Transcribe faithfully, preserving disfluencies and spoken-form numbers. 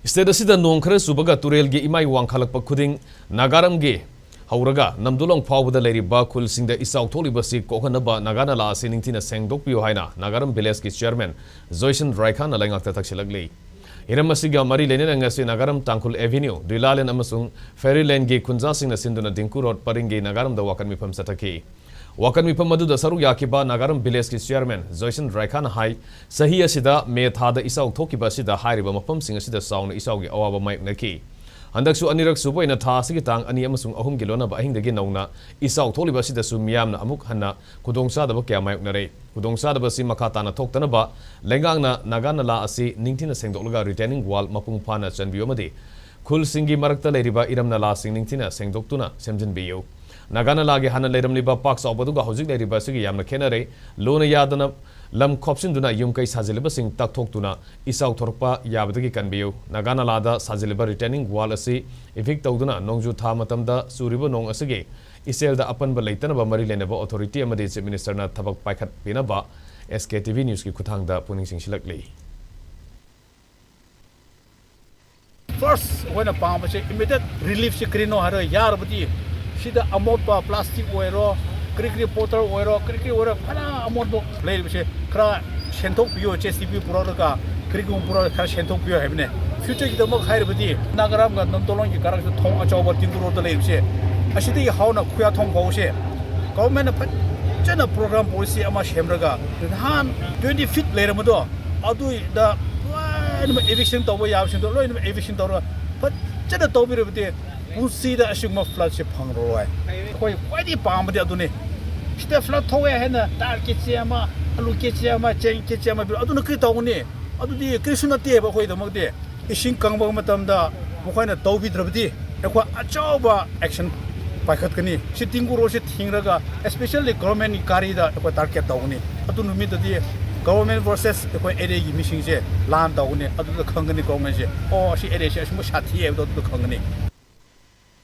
State ꯑꯁꯤꯗ ꯅꯣꯡ ꯈꯔ ꯆꯨꯕꯒ ꯇꯨꯔꯦꯜꯒꯤ ꯏꯃꯥꯏ ꯋꯥꯡꯈꯠꯂꯛꯄ ꯈꯨꯗꯤꯡ ꯅꯥꯒꯥꯔꯝꯒꯤ ꯍꯧꯔꯒ ꯅꯝꯗꯨꯂꯣꯡ ꯐꯥꯎꯕꯗ ꯂꯩꯔꯤꯕ ꯈꯨꯜꯁꯤꯡꯗ ꯏꯆꯥꯎ ꯊꯣꯛꯂꯤꯕꯁꯤ ꯀꯣꯛꯍꯟꯅꯕ ꯅꯥꯒꯥ ꯅꯂꯥ ꯑꯁꯤ ꯅꯤꯡꯊꯤꯅ ꯁꯦꯡꯗꯣꯛꯄꯤꯌꯨ ꯍꯥꯏꯅ ꯅꯥꯒꯥꯔꯝ ꯚꯤꯂꯦꯖꯀꯤ ꯆꯤꯌꯔꯃꯦꯟ ꯖꯣꯏꯁꯟ ꯔꯥꯏꯈꯥꯟꯅ ꯂꯩꯉꯥꯛꯇ ꯇꯛꯁꯤꯜꯂꯛꯂꯤ꯫ ꯍꯤꯔꯝ ꯑꯁꯤꯒ ꯃꯔꯤ ꯂꯩꯅꯅ ꯉꯁꯤ ꯅꯥꯒꯥꯔꯝ ꯇꯥꯡꯈꯨꯜ ꯑꯦꯚꯦꯅ꯭ꯌꯨ, ꯗ꯭ꯔꯤꯂꯥꯂꯦꯟ ꯑꯃꯁꯨꯡ ꯐꯦꯔꯤ ꯂꯦꯟꯒꯤ ꯈꯨꯟꯖꯥꯁꯤꯡꯅ ꯁꯤꯟꯗꯨꯅ ꯗꯤꯡꯀꯨ ꯔꯣꯗ ꯄꯔꯤꯡꯒꯤ ꯅꯥꯒꯥꯔꯝꯗ ꯋꯥꯀꯠ ꯃꯤꯐꯝ ꯆꯠꯊꯈꯤ꯫ ꯋꯥꯀꯠ ꯃꯤꯐꯝ ꯑꯗꯨꯗ ꯁꯔꯨꯛ ꯌꯥꯈꯤꯕ ꯅꯥꯒꯥꯔꯝ ꯚꯤꯂꯦꯖꯀꯤ ꯆꯤꯌꯔꯃꯦꯟ ꯖꯣꯏꯁꯟ ꯔꯥꯏꯈꯥꯟꯅ ꯍꯥꯏ, ꯆꯍꯤ ꯑꯁꯤꯗ ꯃꯦ ꯊꯥꯗ ꯏꯆꯥꯎ ꯊꯣꯛꯈꯤꯕ ꯑꯁꯤꯗ ꯍꯥꯏꯔꯤꯕ ꯃꯐꯝꯁꯤꯡ ꯑꯁꯤꯗ ꯆꯥꯎꯅ ꯏꯆꯥꯎꯒꯤ ꯑꯋꯥꯕ ꯃꯥꯌꯣꯛꯅꯈꯤ꯫ ꯍꯟꯗꯛꯁꯨ ꯑꯅꯤꯔꯛ ꯁꯨꯕ ꯑꯣꯏꯅ ꯊꯥ ꯑꯁꯤꯒꯤ ꯇꯥꯡ ꯑꯅꯤ ꯑꯃꯁꯨꯡ ꯑꯍꯨꯝꯒꯤ ꯂꯣꯟꯅꯕ ꯑꯍꯤꯡꯗꯒꯤ ꯅꯧꯅ ꯏꯆꯥꯎ ꯊꯣꯛꯂꯤꯕ ꯑꯁꯤꯗꯁꯨ ꯃꯤꯌꯥꯝꯅ ꯑꯃꯨꯛ ꯍꯟꯅ ꯈꯨꯗꯣꯡꯆꯥꯗꯕ ꯀꯌꯥ ꯃꯥꯌꯣꯛꯅꯔꯦ꯫ ꯈꯨꯗꯣꯡꯆꯥꯗꯕ ꯑꯁꯤ ꯃꯈꯥ ꯇꯥꯅ ꯊꯣꯛꯇꯅꯕ ꯂꯩꯉꯥꯛꯅ ꯅꯥꯒꯥ ꯅꯂꯥ ꯑꯁꯤ ꯅꯤꯡꯊꯤꯅ ꯁꯦꯡꯗꯣꯛꯂꯒ ꯔꯤꯇꯦꯅꯤꯡ ꯋꯥꯜ ꯃꯄꯨꯡ ꯐꯥꯅ ꯆꯟꯕꯤꯌꯨ ꯑꯃꯗꯤ ꯈꯨꯜꯁꯤꯡꯒꯤ ꯃꯔꯛꯇ ꯂꯩꯔꯤꯕ ꯏꯔꯝ ꯅꯂꯥꯁꯤꯡ ꯅꯤꯡꯊꯤꯅ ꯁꯦꯡꯗꯣꯛꯇꯨꯅ ꯁꯦꯝꯖꯤꯟꯕꯤꯌꯨ꯫ ꯅꯥꯒꯥ ꯅꯂꯥꯒꯤ ꯍꯥꯟꯅ ꯂꯩꯔꯝꯂꯤꯕ ꯄꯥꯛ ꯆꯥꯎꯕꯗꯨꯒ ꯍꯧꯖꯤꯛ ꯂꯩꯔꯤꯕ ꯑꯁꯤꯒ ꯌꯥꯝꯅ ꯈꯦꯠꯅꯔꯦ꯫ ꯂꯨꯅ ꯌꯥꯗꯅ ꯂꯝ ꯈꯣꯞꯆꯤꯟꯗꯨꯅ ꯌꯨꯝ ꯀꯩ ꯁꯥꯖꯤꯜꯂꯤꯕꯁꯤꯡ ꯇꯛꯊꯣꯛꯇꯨꯅ ꯏꯆꯥꯎ ꯊꯣꯔꯛꯄ ꯌꯥꯕꯗꯒꯤ ꯀꯟꯕꯤꯌꯨ꯫ ꯅꯥꯒꯥ ꯅꯂꯥꯗ ꯁꯥꯖꯤꯜꯂꯤꯕ ꯔꯤꯇꯦꯅꯤꯡ ꯋꯥꯜ ꯑꯁꯤ ꯏꯚꯤꯛ ꯇꯧꯗꯨꯅ ꯅꯣꯡꯖꯨ ꯊꯥ ꯃꯇꯝꯗ ꯆꯨꯔꯤꯕ ꯅꯣꯡ ꯑꯁꯤꯒꯤ ꯏꯆꯦꯜꯗ ꯑꯄꯟꯕ ꯂꯩꯇꯅꯕ ꯃꯔꯤ ꯂꯩꯅꯕ ꯑꯣꯊꯣꯔꯤꯇꯤ ꯑꯃꯗꯤ ꯆꯤꯐ ꯃꯤꯅꯤꯁꯇꯔꯅ ꯊꯕꯛ ꯄꯥꯏꯈꯠꯄꯤꯅꯕ ꯑꯦꯁ ꯀꯦ ꯇꯤ ꯚꯤ ꯅ꯭ꯌꯨꯁꯀꯤ ꯈꯨꯠꯊꯥꯡꯗ ꯄꯨꯛꯅꯤꯡ ꯆꯤꯡꯁꯤꯜꯂꯛꯂꯤ꯫ First ꯑꯩꯈꯣꯏꯅ ꯄꯥꯝꯕꯁꯦ immediate relief ꯁꯤ ꯀꯔꯤꯅꯣ ꯍꯥꯏꯔꯒ ꯌꯥꯔꯕꯗꯤ ꯁꯤꯗ ꯑꯃꯣꯠꯄ plastic ꯑꯣꯏꯔꯣ, ꯀꯔꯤ ꯀꯔꯤ bottle ꯑꯣꯏꯔꯣ, ꯀꯔꯤ ꯀꯔꯤ ꯑꯣꯏꯔꯣ, ꯐꯅ ꯑꯃꯣꯠꯄ ꯂꯩꯔꯤꯕꯁꯦ ꯈꯔ ꯁꯦꯡꯗꯣꯛꯄꯤꯌꯣ, ꯖꯦ ꯁꯤ ꯕꯤ ꯄꯨꯔꯛꯂꯒ ꯀꯔꯤꯒꯨꯝꯕ ꯄꯨꯔꯛꯂꯒ ꯈꯔ ꯁꯦꯡꯗꯣꯛꯄꯤꯌꯣ ꯍꯥꯏꯕꯅꯦ꯫ Future ꯒꯤꯗꯃꯛ ꯍꯥꯏꯔꯕꯗꯤ ꯅꯥꯒꯥꯔꯝꯒ ꯅꯝꯗꯣꯂꯣꯡꯒꯤ ꯀꯔꯛꯇ ꯊꯣꯡ ꯑꯆꯧꯕ ꯗꯤꯡꯒꯨ ꯔꯣꯗꯇ ꯂꯩꯕꯁꯦ, ꯑꯁꯤꯗꯒꯤ ꯍꯧꯅ ꯈꯨꯌꯥꯊꯣꯡ ꯐꯥꯎꯁꯦ government ꯅ ꯐꯖꯅ program policy ꯑꯃ ꯁꯦꯝꯂꯒ ꯅꯍꯥꯟ twenty feet ꯂꯩꯔꯝꯕꯗꯣ ꯑꯗꯨꯗ ꯂꯣꯏꯅꯃꯛ eviction ꯇꯧꯕ ꯌꯥꯕꯁꯤꯡꯗꯣ ꯂꯣꯏꯅꯃꯛ eviction ꯇꯧꯔꯒ ꯐꯖꯅ ꯇꯧꯕꯤꯔꯕꯗꯤ ꯄꯨꯟꯁꯤꯗ ꯑꯁꯤꯒꯨꯝꯕ flood ꯁꯦ ꯐꯪꯂꯔꯣꯏ꯫ ꯑꯩꯈꯣꯏ ꯈ꯭ꯋꯥꯏꯗꯒꯤ ꯄꯥꯝꯕꯗꯤ ꯑꯗꯨꯅꯤ꯫ ꯁꯤꯗ flood ꯊꯣꯛꯑꯦ ꯍꯥꯏꯅ ꯗꯥꯜ ꯀꯦꯖꯤ ꯑꯃ, ꯑꯂꯨ ꯀꯦꯖꯤ ꯑꯃ, ꯆꯦꯡ ꯀꯦꯖꯤ ꯑꯃ ꯄꯤꯔꯣ, ꯑꯗꯨꯅ ꯀꯔꯤ ꯇꯧꯒꯅꯤ? ꯑꯗꯨꯗꯤ ꯀꯔꯤꯁꯨ ꯅꯠꯇꯦꯕ ꯑꯩꯈꯣꯏꯒꯤꯗꯃꯛꯇꯤ꯫ ꯏꯁꯤꯡ ꯀꯪꯕ ꯃꯇꯝꯗ ꯃꯈꯣꯏꯅ ꯇꯧꯕꯤꯗ꯭ꯔꯕꯗꯤ ꯑꯩꯈꯣꯏ ꯑꯆꯧꯕ action ꯄꯥꯏꯈꯠꯀꯅꯤ꯫ ꯁꯤ ꯗꯤꯡꯒꯨ ꯔꯣꯗꯁꯤ ꯊꯤꯡꯂꯒ especially government ꯒꯤ ꯒꯥꯔꯤꯗ ꯑꯩꯈꯣꯏ target ꯇꯧꯒꯅꯤ꯫ ꯑꯗꯨ ꯅꯨꯃꯤꯠꯇꯗꯤ government versus ꯑꯩꯈꯣꯏ area ꯒꯤ ꯃꯤꯁꯤꯡꯁꯦ ꯂꯥꯟ ꯇꯧꯒꯅꯤ꯫ ꯑꯗꯨꯗ ꯈꯪꯒꯅꯤ government ꯁꯦ, ꯑꯣ, ꯑꯁꯤ area ꯁꯦ ꯑꯁꯨꯝꯕ ꯁꯥꯊꯤ ꯍꯥꯏꯕꯗꯣ ꯑꯗꯨꯗ ꯈꯪꯒꯅꯤ꯫